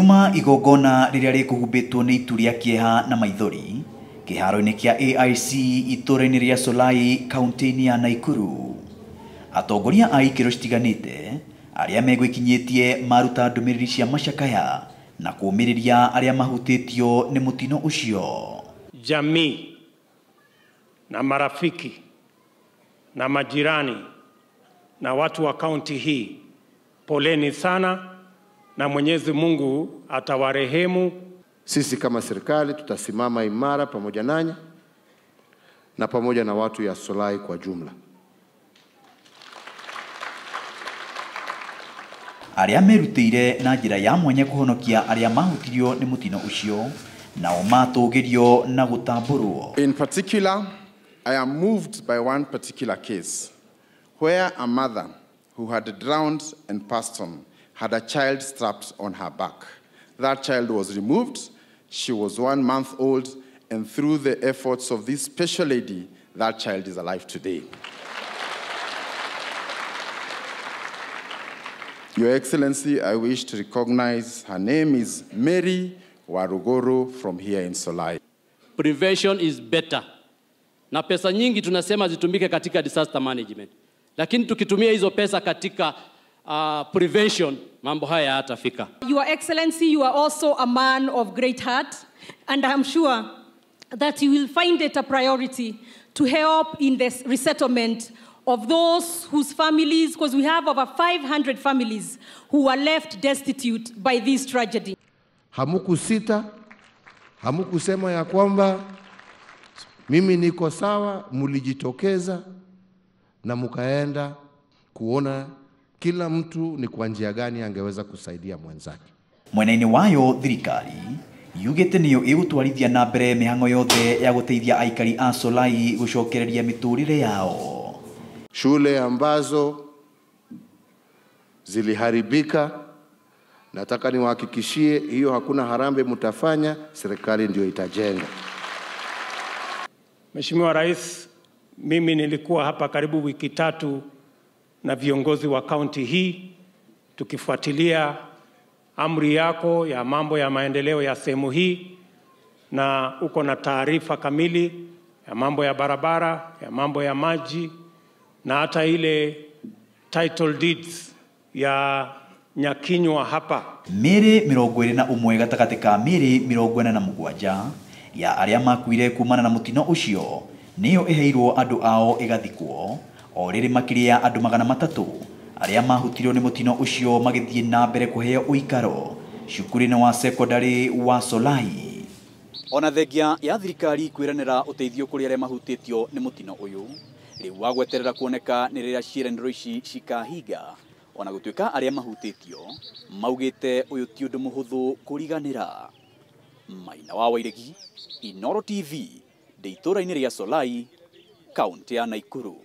Riuma igongona rĩrĩa rĩkũhumbĩtwo nĩ itu rĩa kĩeha na maithori kĩharo-inĩ kĩa AIC itũũra-inĩ rĩa Solai kaunti-inĩ ya Nakuru. Atongoria a ikĩro citiganĩte arĩa megwĩkinyĩtie maruta ndũmĩrĩri cia macakaya na kũũmĩrĩria arĩa mahutĩtio nĩ mũtino ũcio. Jamii na marafiki na majirani na watu wa kaunti hii, poleni sana na Mwenyezi Mungu atawarehemu. Sisi kama serikali tutasimama imara pamoja nanyi na pamoja na watu ya Solai kwa jumla. Arĩa merutĩire na njĩra ya mwanya kũhonokia arĩa mahutirio nĩ mũtino ũcio nao matũgĩrio na gũtambũrwo. In particular, I am moved by one particular case where a mother who had drowned and passed on had a child strapped on her back. That child was removed. She was 1 month old, and through the efforts of this special lady, that child is alive today. Your Excellency, I wish to recognize her name is Mary Waruguru from here in Solai. Prevention is better. Na pesa nyingi tunasema zitumike katika disaster management. Lakini tukitumia hizo pesa katika prevention, mambo haya hayatafika. Your Excellency, you are also a man of great heart, and I'm sure that you will find it a priority to help in this resettlement of those whose families, because we have over 500 families who were left destitute by this tragedy. Hamukusita, hamukusema ya kwamba mimi niko sawa, mulijitokeza na mukaenda kuona kila mtu ni kwa njia gani angeweza kusaidia mwenzake. Mwena-inĩ wayo thirikari yugĩte nĩyo ĩgũtwarithia na mbere mĩhang'o yothe ya gũteithia aikari a Solai gũcokereria mĩtũrĩre yao. Shule ambazo ziliharibika, nataka niwahakikishie hiyo hakuna harambee mtafanya, serikali ndio itajenga. Mheshimiwa Rais, mimi nilikuwa hapa karibu wiki tatu na viongozi wa kaunti hii tukifuatilia amri yako ya mambo ya maendeleo ya sehemu hii, na uko na taarifa kamili ya mambo ya barabara, ya mambo ya maji na hata ile title deeds ya Nyakinywa hapa. Mĩĩrĩ 21 gatagatĩ ka mĩĩrĩ 47 ya arĩa makuire kumana na mũtino ũcio nĩyo ĩheirwo andũ ao ĩgathikwo, o rĩrĩ makĩria ya andũ 300 arĩa mahutirio nĩ mũtino ũcio magĩthiĩ na mbere kũheo ũikaro cukuru-inĩ wa sekondari wa Solai. Ona thengia ya thirikari kwĩranĩra ũteithio kũrĩ arĩa mahutĩtio nĩ mũtino ũyũ, rĩu wa gweterera kuoneka nĩ rĩrĩa ciĩranĩro ici cikahinga, ona gũtuĩka arĩa mahutĩtio maugĩte ũyũ ti ũndũ mũhũthũ kũriganĩra. Maina wa Wairegi, Inooro TV, ndĩ itũũra-inĩ rĩa Solai, kaunti ya Nakuru.